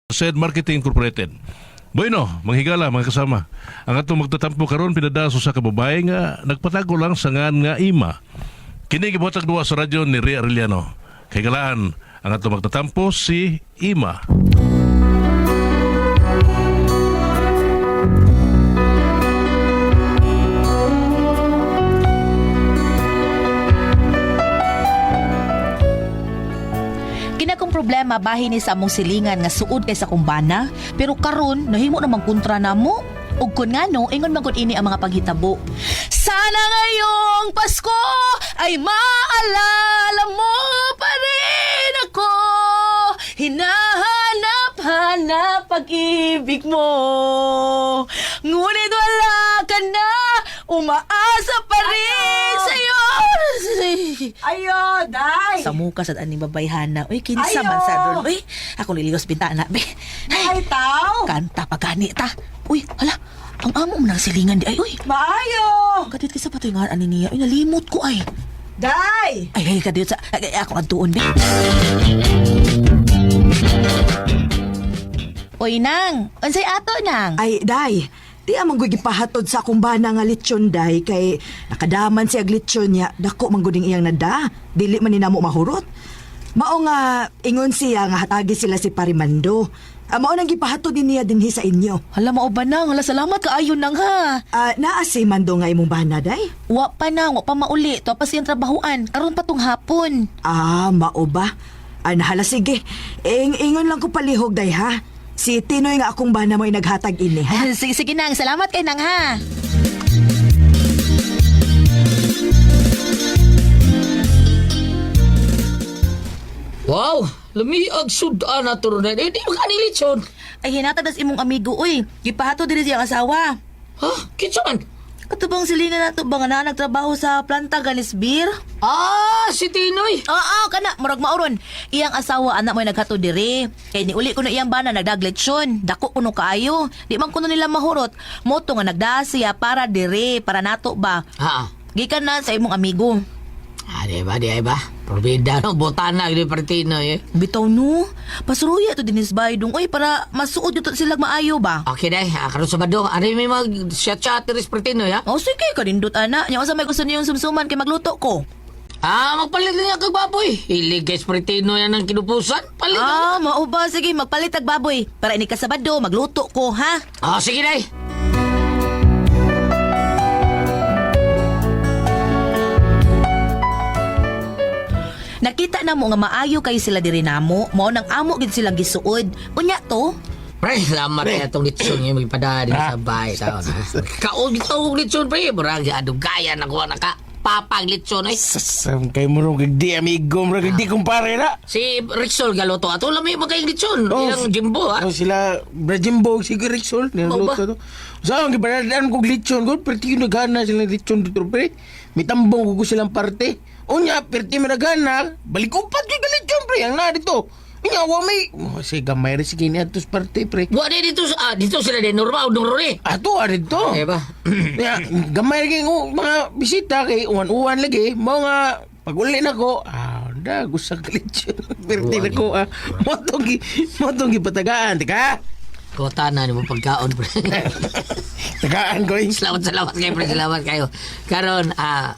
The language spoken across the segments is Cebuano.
Said Marketing Incorporated. Bueno, manghigala mga kasama. Ang atong magtatampo karon pinadaso sa kababae nga nagpatago lang sa ngan nga ima. Kini gibuhatag duwa sa radyo ni Ria Arellano. Kay galaan ang atong magtatampo si Ima. Kina kong problema bahin ni sa among silingan nga suod kay sa kumbana, pero karon nahimo namang kontra namo. Ug kun ngano ingon man gud ini ang mga panghitabo. Sana ngayong Pasko ay maalala mo pa rin ako. Hinahanap-hanap pag-ibig mo. Ngunit wala ka na, umaasa pa rin sa'yo. Ayo, day! Sa muka sa aning babayhana. Uy, kinsa Ayo! man sa doon. Uy, ako liligos bintana, be. Ay, tao! Kanta pa gani ta. Uy, hala, ang amo mo ng silingan di ay, uy. Maayo! Kadit ka sa patoy nga ani niya. Uy, nalimot ko ay. Day! Ay, ay, kadit sa ay, ay, ako adtuon be. Uy, nang, unsay ato nang? Ay, day! Di amang gud gipahatod sa akong bana nga lechon, day, kay nakadaman siya og lechon niya, dako man gud iyang nada, dili man ni namo mahurot. Mao nga ingon siya nga hatagi sila si Parimando. Ah, mao nang gipahatod din niya dinhi sa inyo. Hala mao ba nang? Hala salamat kaayo nang ha. Ah, naa si Mando nga imong bana, day? Wa pa nang, wa pa mauli. Tuwa pa siyang trabahuan. Karon pa tong hapon. Ah, mao ba? Ah, nahala sige. Ing ingon lang ko palihog, day, ha? Si Tinoy nga akong bana mo'y naghatag ini, ha? Sige, sige nang, salamat kay nang ha. Wow, lumiag sudan na to ron. Eh, di ba litson? Ay hinatag das imong amigo uy. Gipahato diri siyang asawa. Ha? Kinsa man? Kato bang silingan nato ba nga naa nagtrabaho sa planta ganis beer? Ah, si Tinoy. Oo, kana murag mauron. Iyang asawa anak mo'y naghato diri. Kay niuli kuno iyang bana nagdagletsyon. Dako kuno kaayo. Di man kuno nila mahurot. Moto nga nagdaa siya para diri, para nato ba. Ha? Gikan na sa imong amigo. Ah, di ba, di ba? Probida no, botana gid par Tinoy. Eh. Bitaw no. Pasuruya to dinis baydong oy para masuod yun sila maayo ba. Okay day, ah, karon Sabado, ari may mag chat-chat diri sa Tinoy ha. Oh, sige, kanindot ana. Nya unsa may gusto niyong sumsuman kay magluto ko. Ah, magpalit niya kag baboy. Hilig kay Tinoy yan ang kinupusan. Palit. Ah, mao ba? Sige, magpalit ag baboy. Para ini ka Sabado, magluto ko, ha? Ah, sige day. Nakita na mo nga maayo kayo sila diri namo, mao nang amo gid silang gisuod. Unya to, Pre, salamat kay atong litson nga magpadala din sa bahay taon. Kaon gid og litson pre, murag adugaya na kuha na ka. Papag litson ay. Sasam kay mo ron, di amigo mo di kumpare na. Si Rixol galoto ato lami magkay litson. Oh, Ilang Jimbo ha. Oh, sila, Brajimbo, si Rixol, Mao ba? niluto to. Sa ang gibaradaan kog lechon ko, perti yung nagana sila lechon dito, pre. May tambong ko silang parte. Unya, perti may nagana, balik upat yung lechon, pre, ang na dito. Unya, wa may, oh, sige, gamay rin sige niya atos parte, pre. Wa di dito ah, dito sila di normal dong roni. Ato, ah, dito. Eh ba? Ya, gamay rin oh, mga bisita kay uwan-uwan lagi, mao nga pag uli na ko, ah, da gusto ka lechon. Perti na ko ah. Motong gi motong gipatagaan, tika. Kota na ni mo pagkaon pre. Tagaan ko eh. Salamat, salamat kayo pre, salamat kayo. Karon ah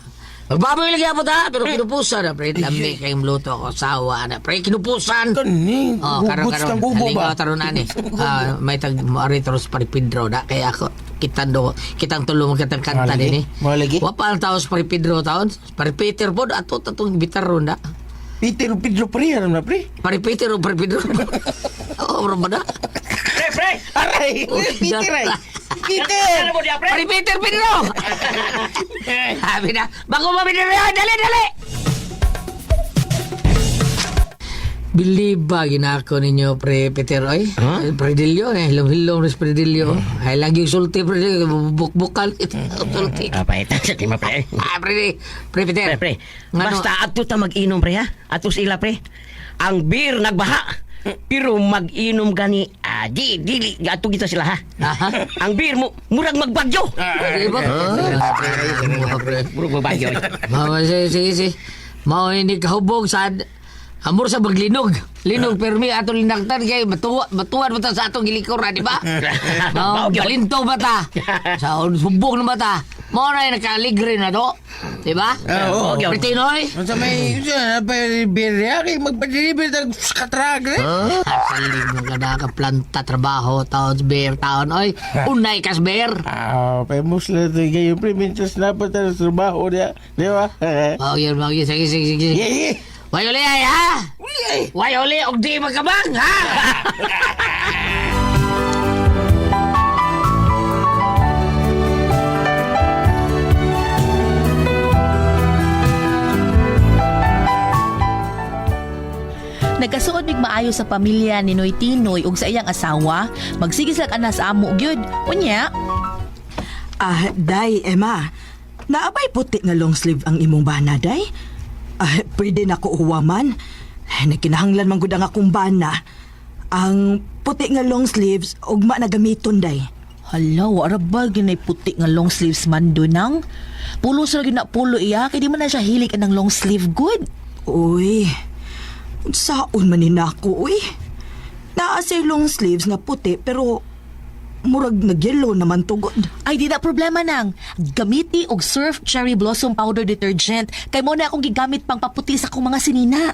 magbaboy lagi ako ta, pero kinupusan na pre. Lami kayong luto ako, sawa na pre, kinupusan. Kani, Oh, karon guguts karon. ng gubo Halingaw ba? taron ani. Ah, may tag ari taros pari Pedro da kaya ako kitang do kitang tulo magkatang kanta Malagi? din eh. Malagi? Wa pa ang taos pari Pedro taon. Pari Peter pod ato tatong bitaron da. Peter Pedro pre, alam na pre. Pari Peter o pari Pedro. Oh, bro ba na? Aray, Peter ay. Peter. Pari Peter Pedro. Sabi na, bago mabinira, dali dali. Believe ba ginako ninyo pre Peter oy? Huh? Pre Delio eh, hilom-hilom ris pre Delio. Ay lagi yung sulti pre Delio, bukbukal ito sulti. Kapaitan sa tima, pre. Ah, pre, pre Peter. Pre, pre. Ngano? Basta adto ta mag-inom, pre, ha? Adto sila, pre. Ang beer nagbaha. Pero mag-inom gani, ah, di, dili, adto kita sila, ha? Aha. Ang beer mo, murag magbagyo. Di ba? Pre. Murag magbagyo. Mama, sige, sige, sige. Mao ini kahubog sad. Amor sa maglinog. Linog permi atong linaktan kay matuwa matuwan ba ta sa atong gilikuran, di ba? No, balintong ba ta? Sa subong na ba ta? Mo na yung nakaligre na to. Di ba? Ah, oo. Okay. Pre Tinoy? Unsa may unsa na pa birya kay magpa-deliver tag katrag re. Salig mo ka na planta trabaho taon beer taon oy. Unay kas beer. Ah, famous lang ito kayo pre mientras na pa tayo sa trabaho niya. Di ba? Oh, yun, oh, yun. Sige, sige, sige. Yeah, yeah. Way uli ay, ha? Uli ay. Way uli, og di magkabang, ha? Nagkasuod mig maayo sa pamilya ni Noy Tinoy ug sa iyang asawa, magsige sila ana sa amo gyud. Unya, Ah, day, Emma. Naabay puti nga long sleeve ang imong bana, day? Ah, pwede na ko uwaman. Ay, nagkinahanglan man gud ang akong bana. Ang puti nga long sleeves, ugma na gamiton, day. Hala, wala ba ginay puti nga long sleeves man do nang? Pulo sa gyud na pulo iya kay di man na siya hilig anang long sleeve good. Uy, saon man ni nako, uy. Naa siya long sleeves nga puti, pero murag nagyelo naman tugod. Ay di na problema nang. Gamiti og Surf Cherry Blossom Powder Detergent kay mo na akong gigamit pang paputi sa akong mga sinina.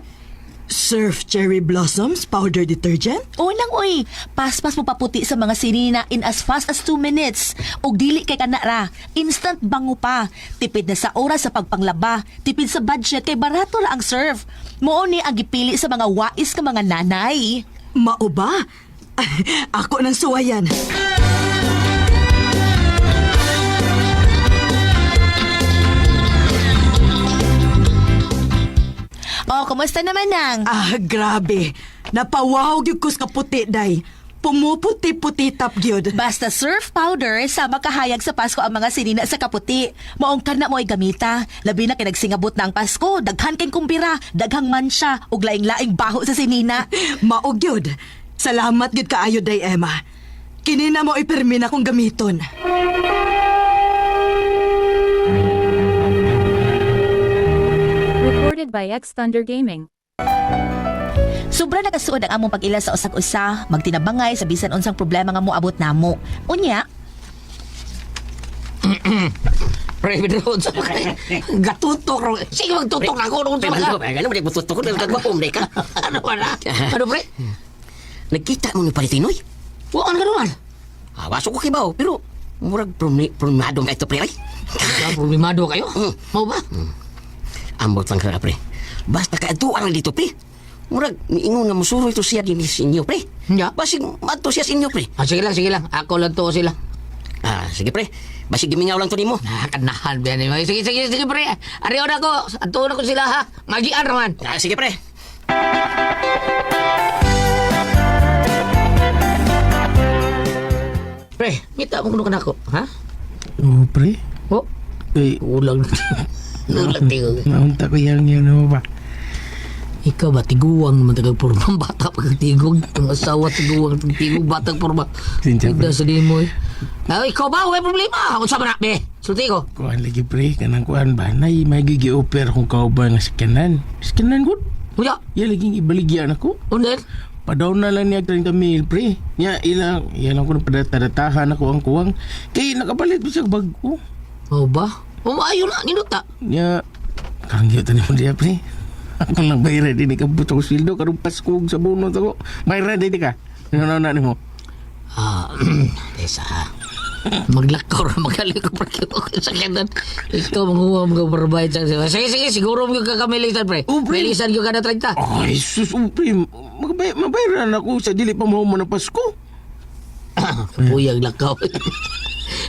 Surf Cherry Blossoms Powder Detergent? O nang oy, paspas mo paputi sa mga sinina in as fast as 2 minutes. Og dili kay kana ra, instant bango pa. Tipid na sa oras sa pagpanglaba, tipid sa budget kay barato ra ang Surf. Mao ni ang gipili sa mga wais ka mga nanay. Mao ba? Ako ng suwayan. Oh, kumusta naman nang? Ah, grabe. Napawaw gyud ko sa kaputi, day. Pumuputi-puti tap gyud. Basta Surf powder sa makahayag sa Pasko ang mga sinina sa kaputi. Maong kana mo ay gamita. Labi na kay nagsingabot na ang Pasko, daghan kay kumpira, daghang mansya ug laing-laing baho sa sinina. Mao gyud. Salamat gyud kaayo, day Emma. Kini na mo ipirmi na kong gamiton. Recorded by X Thunder Gaming. Sobra nakasuod ang among pag-ila sa usag-usa, magtinabangay sa bisan unsang problema nga moabot namo. Unya, Pre, Pedro, sa gatutok ro. Sige, magtutok na ako. Nung Pre, ka. ano, ano, magtutok ko, nagkagwapom, ka. Ano ba na? Ano, pre? Nagkita mo ni Palitinoy? Wa ano ka naman? Ah, waso ko kibaw, pero murag problemado nga ito, pre. Ay. Ah, problemado kayo? Mau ba? Ambot lang ka, pre. Basta ka lang dito, pre. Murag, miingon nga musuro ito siya din sa inyo, pre. Ya. Basig, madto siya sa inyo, pre. Ah, sige lang, sige lang. Ako lang to sila. Ah, sige, pre. Basig gimingaw lang to nimo. Ah, kanahan ba yan? Sige, sige, sige, pre. Ariyo na ko. Ato na ko sila, ha? Magian raman. Ah, sige, pre. Pre, ngita mo kuno kanako, ha? Oo, pre. Oh, Uy, ulang. Ulang tingog. naunta ko yang yun mo ba? Ikaw ba, tiguang naman tagag porma, bata pag tigog. Ang asawa tiguang, tigog, batang porma. Sinsya, pre. Tigda sa limo eh. Ah, ikaw ba, may problema. Kung sama na, be. Sulti ko. Kuan lagi pre, kanang kuan ba? Nay, magigi offer kung kauban nga sikanan. Sikanan gud. Kuya, Ya laging ibaligyan ako. unden. Padaw na lang niya 30 mil pre. Nya ilang ilang ko na padatadatahan ako ang kuwang. Kay nakapalit pa siya bag-o. Oh ba? Umayo na, ninuta. Nya kangyo tani mo diya pre. Ako lang bayra din ka buto ko sweldo karong Pasko ug sa bonus ako. Bayra din ka. Ano na nimo? Ah, tesa. Maglakaw ra magaling ko pre. Sa kanan. Ikaw manguha mo provide sa. Sige, sige, siguro mo ka kamilisan pre. Oh, pre. Milisan ko ka na 30. Ay sus, oh, pre, mabayra na ako sa dili pa mo na Pasko. Kapuyag lakaw.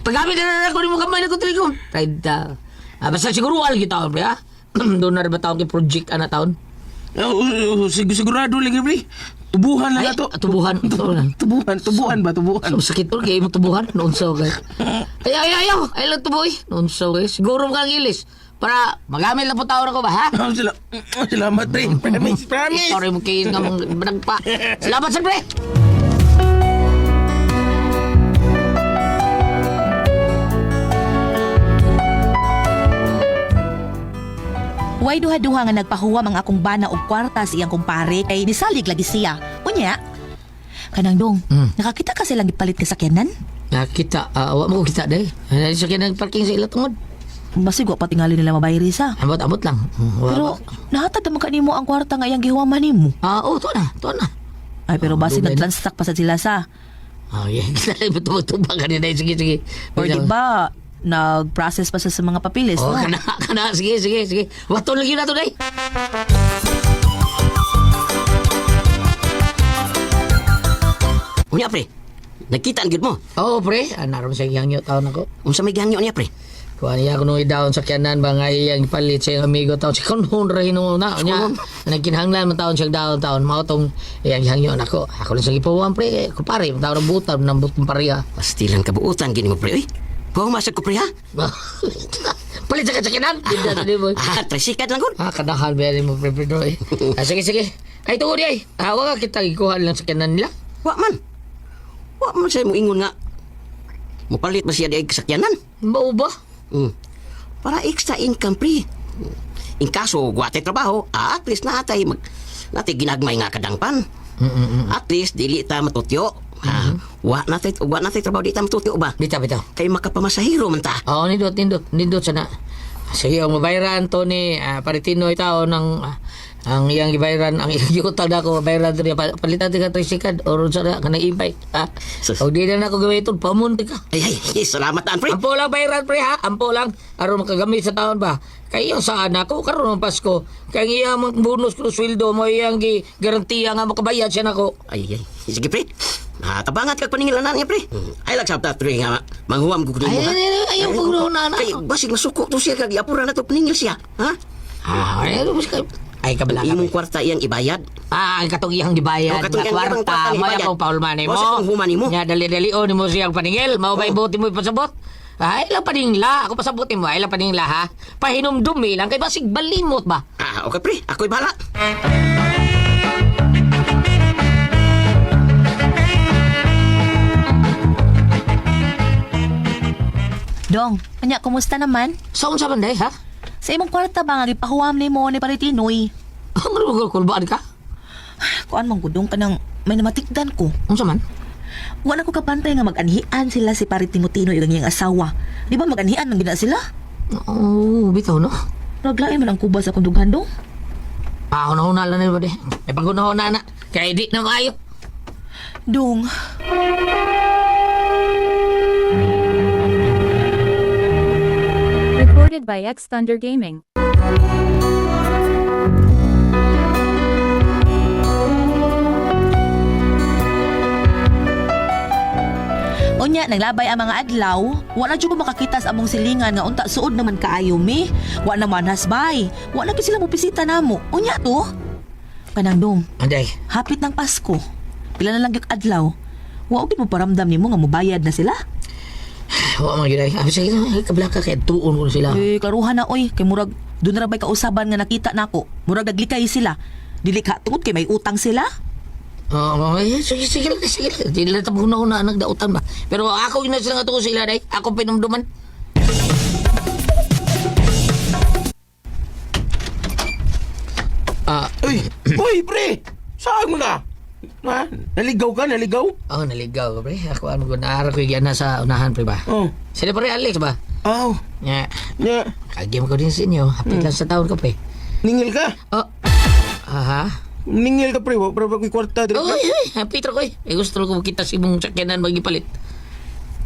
Paggamit na lang ako ni mo kamay na ko trigo. 30. Ah, basta siguro al kita pre ha. Doon na rin ba taon kay project ana taon? Oh, oh, oh, sigurado lagi pre. Tubuhan lang Ay, ato. tubuhan. Tubuhan. Tubuhan, tubuhan ba tubuhan? So, sakit to, kaya mo tubuhan. Noon sa kay. Ay, ay, ayaw. Ay lang tuboy. Noon sa kay. Siguro mo kang ilis. Para magamit lang po taon ako ba, ha? Ah, salamat pre. Promise, promise. Sorry mo kayo nga mong nagpa. Salamat sa pre! Way duha-duha nga nagpahuwam ang akong bana og kwarta sa iyang kumpare kay nisalig lagi siya. Unya, kanang dong, nakakita ka silang gipalit ka sakyanan? Nakita, wa mo ko kita day. Ay, sa kinang parking sa ila tungod. Basig wa pa tingali nila mabayri sa. Ambot-ambot lang. Pero nahatag naman ka nimo ang kwarta nga iyang gihuwaman nimo. Oh, to na, to na. Ay pero basig dugay na. nagtransact pa sa sila sa. Oh, yeah. Tubag-tubag ka din. Sige, sige. Or di ba nag-process pa sa mga papilis, Oh, no? kana, kana. Sige, sige, sige. Wato lagi na to, day. Unya pre. Nagkita ang gyud mo. Oo, oh, pre. Anarom sa iyang taon ako. Unsa may gihangyo niya pre? Kuha niya kuno daon sa kiyanan ba nga iyang palit sa iyang amigo taon si kunhon ra hinuuna nya nagkinahanglan man taon siya daon taon mao tong iyang gihangyo nako ako lang sa gipuwan pre kumpare taon ng butan ng butong pareha. Pastilan kabuutan gini mo pre oy. Buhaw masag ko pre ha. Palit sa kasakinan. Tinda sa mo. Ah, trisikad lang gud. Ah, kanahan ba mo pre Pedro eh. Ah, sige sige. Ay tuod ay. Ah, wa ka kita gikuha lang sa kiyanan nila. Wa man. Wa man sa mo ingon nga. Mupalit ba siya di ay kasakyanan? Mao ba? Para extra income pre. In kaso wa tay trabaho, at least natay mag natay ginagmay nga kadangpan. At least dili ta matutyo. Ah, wa natay trabaho di ta matutyo ba? Bitaw bitaw. Kay makapamasahiro man ta. Oo, nindot, nindot, nindot sana. Sige, ang mabayaran to ni Paritino itaw ng ang iyang gibayaran, ang iyang giutang na ako, bayaran to niya. Palitan ka trisikad or sa na, kanang e-bike. Ha? Sus. O di na na ako gawin ito, pamunti ka. Ay ay, ay, salamat taan pre. Ampo lang bayaran pre ha, ampo lang. Aron makagamit sa taon ba? Kay iyang saan ako, karon ang Pasko. Kay ang iyang mga bonus ko sweldo mo iyang gi garantiya nga makabayad siya nako. Ay ay, sige pre. Tabangat kag paningilanan niya pre. Ay lang sabta pre nga manghuam ko nimo Ay, ha. ay, ay, ayaw ko na na. Kay basig masuko to siya kag iapura na to paningil siya, ha? Ah, ay, ano, ay kabala ka. Imong kwarta iyang ibayad. Ah, ang katong iyang gibayad Oh, katong nga iyang kwarta, kwarta mo gibayad. akong paulman mo. Oh, sa kung human nimo. Nya dali-dali o nimo siyang paningil, mao bay buti mo ipasabot. Ay, lang paningla, ako pasabot nimo, ay lang paningla ha. Pahinumdumi lang kay basig balimot ba. Ah, okay pre, ako'y bahala. Dong, anya kumusta naman? Sa unsa man day ha? Sa imong kwarta ba nga gipahuwam nimo ni Paritinoy? Ang ano kulbaan ka? Kuan man gudong kanang may namatikdan ko. Unsa man? Wala ko kapantay nga mag-anhian sila si Pare Timotino ug ang iyang asawa. Di ba mag-anhian man gina sila? Oo, bitaw no. Raglain man ang kuba sa akong dughan dong. Ah, una-una lang nimo de. Ay pag-una-una na. Kay di na maayo. Dong, Recorded by X Thunder Gaming. Unya, naglabay ang mga adlaw, wala jud ko makakita sa among silingan nga unta suod naman kaayo mi. Wa naman hasbay. Wa na gyud sila mopisita namo. Unya to. Kanang dong, Anday. hapit ng Pasko. Pila na lang gyud adlaw. Wa gyud mo paramdam nimo nga mobayad na sila. Wa man gyud ay. Ah, sige, ay, kabla ka kay tuon ko sila. Eh, klaruhan na oy, kay murag doon ra bay kausaban nga nakita nako. Murag naglikay sila. Dili ka tungod kay may utang sila. Oo, oh, sige, sige lang, sige lang. Di lang tapos na nagdautan ba. Pero ako yun na sila nga tuko sila, day. Ako pinumduman. Ah, Uy, uy pre. Saan mo na? Ha? Naligaw ka, naligaw? oh, naligaw ko, pre. Ako, ano ko, naara ko yung sa unahan, pre ba? Oh. Sila pre, Alex ba? Aw. Nga, Nya, kagim ko din sa inyo. Hapit lang sa taon ko, pre. ningil ka. Oh, aha. Ningil ka pre, wa pre ba ko'y kwarta diri Uy, ka? uy, hapit ko, eh. Eh, gusto ko kita sa imong sakyanan magipalit.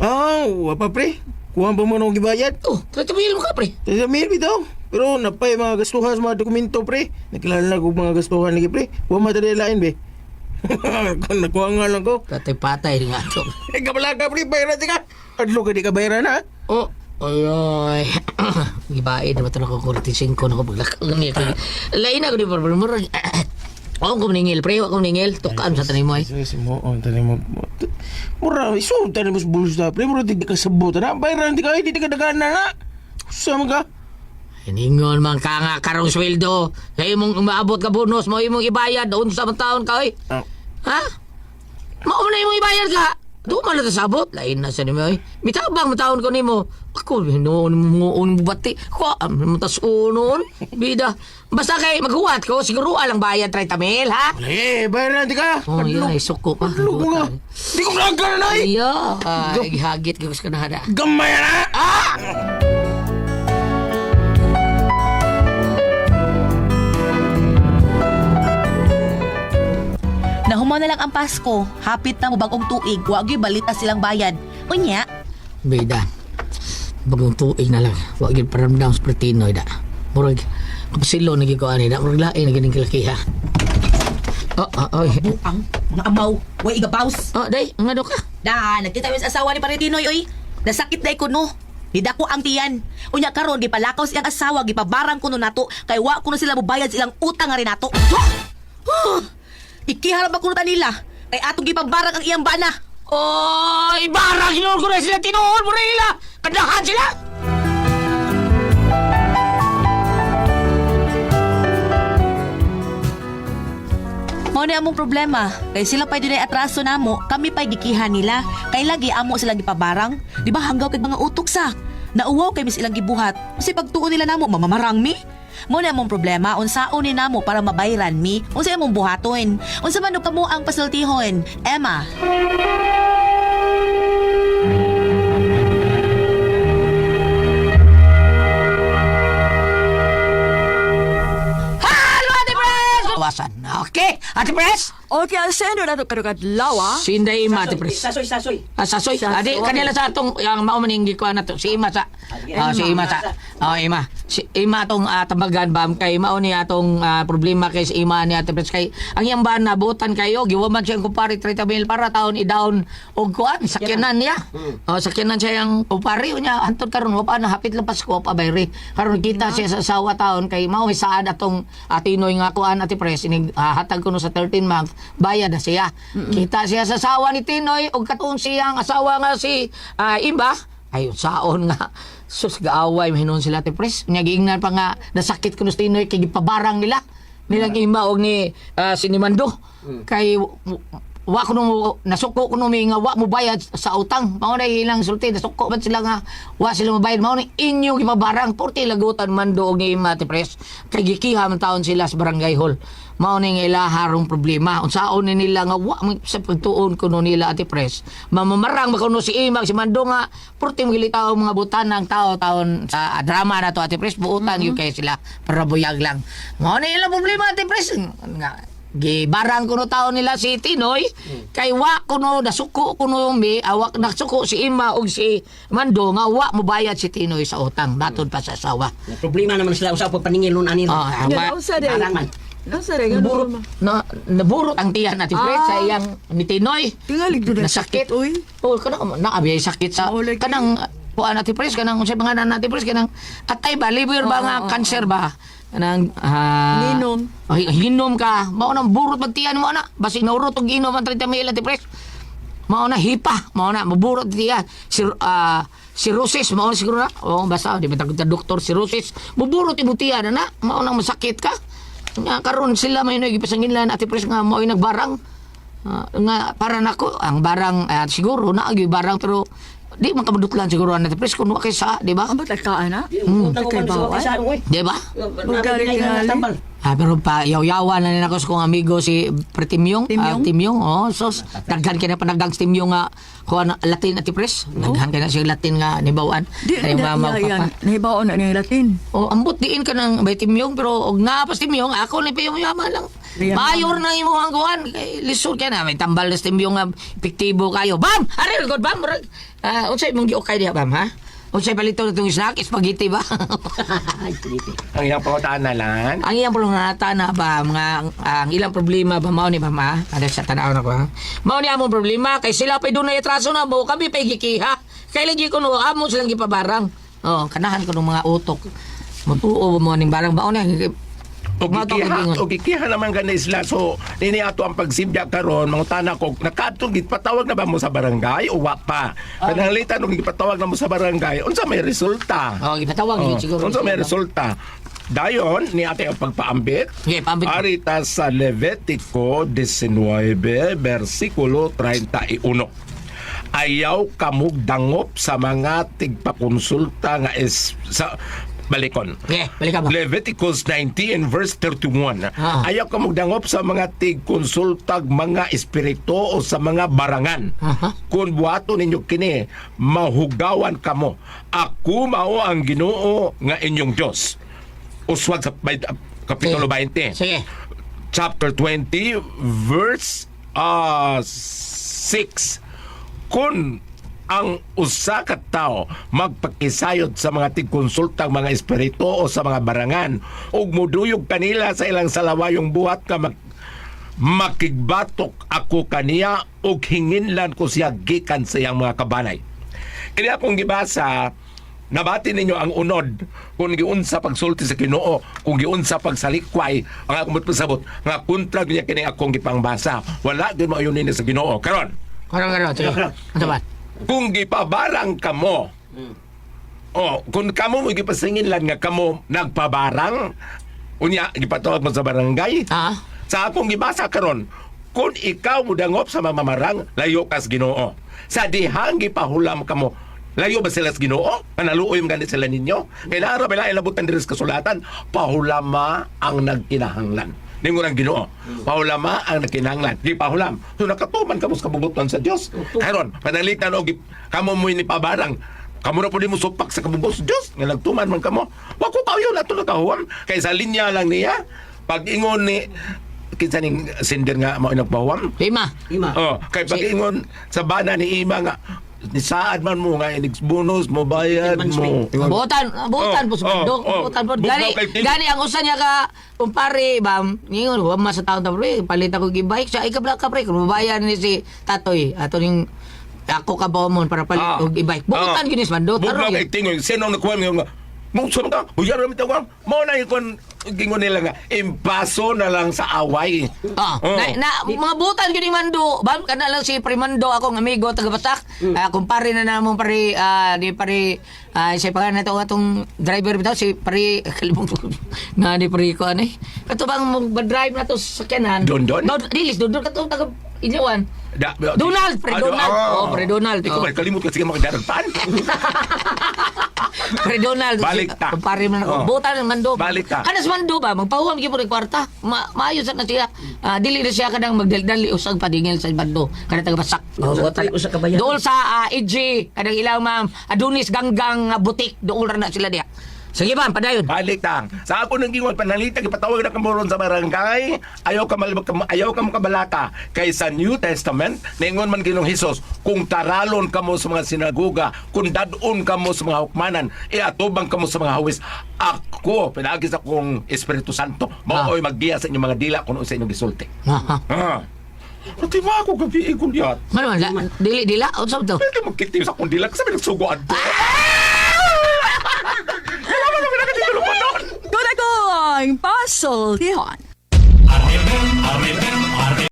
Ah, wa pa pre. Kuha pa mo nung gibayad. Oh, tratabuhin mo ka, pre. Sa mil bitaw. Pero napay mga gastuhan sa mga dokumento pre. Nakilala na ko mga gastuhan lagi pre. Wa matadalain be. Kung nakuha nga lang ko. Patay-patay nga ito. Eh, kabala ka pre, bayaran ka. Adlo ka di ka bayaran ha. Oh, oy, oy. Gibain naman ito ako 45 na ko paglakaw niya. Lain ako di pa, pre. Murag, ako kumningil, pre. Ako kumningil. Tukaan sa tanim mo, eh. Sige, mo, oh, tanim mo. Mura, iso, tanim mo sa bulsa pre. Mura, di ka sabot na. Bayaran di ka, di ka dagana na. Sama ka. Hiningon man ka nga karong sweldo. Sa imong umaabot ka bonus mo, imong ibayad. Unsa man taon ka, oy. Ah. Ha? Mao na imong ibayad ka. Duman na ta sabot. Lain na sa nimo oy. Mitabang mataon ko nimo. Ako noon mo mo bati. Ko am tas unon. Bida. Basta kay maghuwat ko siguro alang bayad 30 mil ha. Eh, bayaran natin ka. Oh, yeah, isuko pa. Hadlok mo nga. Di ko nagkana na eh. Iya, ay, gihagit ko sa kanada. Gamay na! Ah! Nahuman na lang ang Pasko, hapit na mo bagong tuig, wa gyud balita silang bayad. Unya, Bida. Bagong tuig na lang. Wa gyud paramdam sa Pretinoy da. Murag kapasilo na gyud ko ani da. Murag lain na gyud ning kalaki ha. Oh, oh, oy. buang mga amaw, way igabaws. Oh, day, nga do ka. Da, nagkita mi sa asawa ni Paretinoy oy. Nasakit day kuno. Nidako ang tiyan. Unya karon gipalakaw siyang asawa, gipabarang kuno nato kay wa kuno sila mobayad sa ilang utang nga rin nato. Huh? Ikiharap ba kuno ta nila? Kay atong gipabarang ang iyang bana. Oy, barang hinuon ko na sila tinuon mo nila. Kadahan sila. Mao ni among problema. Kay sila pa'y dunay atraso namo, kami pa'y gikihan nila. Kay lagi amo silang gipabarang. Di ba hanggaw kay mga utok sa? Nauwaw kay mis ilang gibuhat. Kasi pagtuon nila namo, mamamarang mi. Mao ni among problema, unsaon ni namo para mabayran mi? Unsa among buhaton? Unsa man kamo ang pasultihon? Emma. Hello, Ate Pres! Wasan. Okay, Ate Pres. Okay, ang sendo na to karong adlaw ah. Sinday ima, Ate Pres. Sasoy, sasoy. Ah, sasoy. Adi, kanila sa atong, yung maumaning gikuha na to. Si Ima sa. Ah, si Ima sa. Oh, Ima. Si Ima atong tambagan bam kay mao ni atong problema kay si Ima ni Ate Pres kay ang iyang bana nabutan kayo giwaman siya ang kumpare 30 mil para taon i-down og kuan sakyanan niya. Oh, sakyanan siya ang kumpare niya hantod karon wa pa na hapit lang Pasko pa bayre. Karon kita siya sa asawa taon kay mao may saad atong atinoy nga kuan Ate Pres inig hatag kuno sa 13 month bayad na siya. Kita siya sa asawa ni Tinoy og katuon siyang asawa nga si Imba ay saon nga sus gaaway mahinon sila Ate Pres. Nya giingnan pa nga nasakit kuno si Tinoy kay gipabarang nila nilang Imba og ni si ni Mando kay wa kuno nasuko kuno mi nga wa mo bayad sa utang mao na ilang sulti nasuko man sila nga wa sila mobayad mao ni inyo gipabarang porti lagutan Mando og ni Ima Ate Pres kay gikiha man taon sila sa barangay hall mao ni nga ilaharong problema unsaon ni nila nga wa man sa pagtuon kuno nila Ate Pres mamamarang ba kuno si Ima si Mando nga porti magilitaw mga butanang tao taon sa drama na to Ate Pres buutan gyud kay sila para buyag lang mao ni ilang problema Ate Pres nga gibarang kuno taon nila si Tinoy kay wa kuno nasuko kuno mi awak nasuko si Ima og si Mando nga wa mobayad si Tinoy sa utang matod pa sa asawa. Problema naman sila usap pagpaningil nun ani. Oh, Nga unsa day? Barang man. Unsa day? Nga Burot na naburot ang tiyan natin Fred sa iyang ni Tinoy. Tingali gyud na Nasakit. sakit oy. Oh, kanang naabiyay sakit sa Oo, lagi. kanang kuan natin Pres kanang unsay pangalan natin Pres kanang atay ba liver ba nga cancer ba kanang Ginom. Oh, hinom ka mao nang burot magtiyan mo ana basig naurot og inom ang 30 mil natin Pres mao na hipa mao na maburot tiyan si cirrhosis mao na siguro na oh basta di ba tagod ta doktor cirrhosis muburot imong tiyan na mao nang masakit ka nga karon sila may gipasanginlan Ate Pres nga mao'y nagbarang. Nga para nako ang barang siguro na gyud barang pero di man kabudutlan siguro ang Ate Pres kun wa kay sa di ba Ang bata ka ana? Utang ko Kay man sa bawal? sa oy. di ba Bugali tingali. Pero pa yaw-yawan na nila ko sa kong amigo si Pretimyong. Timyong? Ah, Timyong, oh, sos. Daghan kay na panagdang si Timyong nga kuha na Latin Ate Pres. Daghan kay na siya Latin nga nibawan. Di Kay na mama ug yan. papa. Nahibaon na niyang Latin. Oh, ambot diin ka ng bay Timyong pero og naa pas Timyong ako ni piyong yaman lang. Yaman. Mayor na imo ang kuan kay lisod kay na may tambal na si Timyong nga epektibo kayo. Bam! Ari god bam. Murag, unsay imong giukay diha bam ha? Unsay palito na itong snack spaghetti ba? Ay, Felipe. Ang iyang pangutaan na lang. Ang iyang problema na ba mga ang ilang problema ba mao ni ba ma? Ada sa tanaw na ko ha. Mao ni among problema kay sila pay dunay atraso na mo kami pay gikiha. Kay lagi kuno amo silang gipabarang. Oh, kanahan ko ng mga utok. Mutuo mo ning barang ba ni? O Mga gikiha, tao o gikiha naman gani sila. So, nini ato ang pagsimya karon, mangutana ko, nakadto gipatawag na ba mo sa barangay o wa pa? Kanang litan og gipatawag na mo sa barangay, unsa may resulta? Oh, gipatawag Oh, yun siguro. unsa may resulta? Dayon ni ate ang pagpaambit. Okay, paambit. Arita sa Levitico 19 versikulo 31. Ayaw kamog dangop sa mga tigpakonsulta nga is sa balikon. Okay, balik ka ba? Leviticus 19 verse 31. Ah. Ayaw ka magdangop sa mga tigkonsultag mga espiritu o sa mga barangan. Aha. Kung buhaton ninyo kini, mahugawan kamo. Ako mao ang Ginoo nga inyong Dios. Uswag sa Kapitulo Sige. 20. Sige. Chapter 20 verse 6. Kung ang usa ka tawo magpakisayod sa mga tigkonsultang mga espiritu o sa mga barangan ug muduyog kanila sa ilang salawayong buhat nga makigbatok ako kaniya ug hinginlan ko siya gikan sa iyang mga kabanay. Kini akong gibasa, nabati ninyo ang unod kung giunsa pagsulti sa Ginoo, kung giunsa pagsalikway, ang akong pasabot nga kontra niya kini akong gipangbasa. Wala gyud maayon nini sa Ginoo. Karon, Karon karon sige. Ano ba? kung gipabarang kamo, oh, kung kamo mo gipasingin lang nga kamo nagpabarang, unya gipatawag mo sa barangay. Ah. Sa akong gibasa karon, kung ikaw mudangop sa mamamarang, layo kas Ginoo. Sa dihang gipahulam kamo, layo ba sila sa Ginoo? Kanaluoy man gani sila ninyo? Kay naara ba ilabutan diri sa kasulatan, pahulama ang nagkinahanglan. Ningon ang Ginoo. Pahulama ang nagkinahanglan. Gipahulam. So nakatuman kamo sa kabubuton sa Dios. Karon, panalitan og kamo mo'y nipabarang. Kamo na po di mo supak sa kabubos sa Dios nga nagtuman man kamo. Wa ko kayo na to nakahuam kay sa linya lang niya. Pag ingon ni kinsa ning sender nga mao nagpahuam. Lima. Ima. Oh, kay pag ingon sa bana ni Ima nga ni saad man mo nga inig bonus mo bayad mo. Ingon, Buotan, buotan Oh, po sa bundok, oh, oh. buotan po. Bugnaw Gani, kay Tim. gani ang usa niya ka kumpare, bam, ningon wa man sa taon ta pre, palit ako gi-bike siya ikaw ka pre, kung mabayan ni si Tatoy, ato ning ako ka ba mon para palit og e-bike. Buotan gyud ni sa bundok. Bugnaw Taro kay tingoy sino nakuha mo nga mo sa ka buyan ra mitawang mo na ikon gingon nila nga impaso na lang sa away. Ah, Oh. na, mga butan gyud ni Mando. Bam kana lang si Pre Mando akong amigo taga Basak. Ah, kumpare na namong pare di pare sa pangalan nato atong driver bitaw si pare kalimong na ni pare ko ani. Kato bang mo drive na to sa sakyanan? Don Don? Don dilis Don Don kato taga Inyawan. Donald, Pre Ah, Donald. ah. Oh, Pre Donald. Ikaw Oh. ba kalimot kasi makadaran. Pre Donald. Balik ta. Kumpare man ako. Oh. Butan ng Mando. Balik ta. Kanas Mando ba magpahuwam gyud po kwarta. Maayo sa na siya. Ah, dili na siya kanang magdaldal usag padingil sa Mando. Kana taga Basak. Oh, butan. Usa ka bayan. Dool sa EJ kanang ilang ma'am Adonis Ganggang butik dool ra na sila diha. Sige ma'am, padayon. Balik ta. Sa ako nang gingon panalita gipatawag na kamo ron sa barangay. Ayaw ka mal ayaw ka makabalaka kay sa New Testament ningon man Ginoong Hesus kung taralon kamo sa mga sinagoga, kung dadon kamo sa mga hukmanan, iatubang kamo sa mga hawis. Ako pinaagi sa akong Espiritu Santo mao'y maggiya sa inyong mga dila kung unsa inyong gisulti. Ha. Ah. Pati ba ako gabi ikon diyan? Ano man, dili dila unsa to? Pwede mo kitim sa akong dila kasi may nagsugoan ko. Wala man kami nakatitulo pa noon. Kunakong Pasultihon.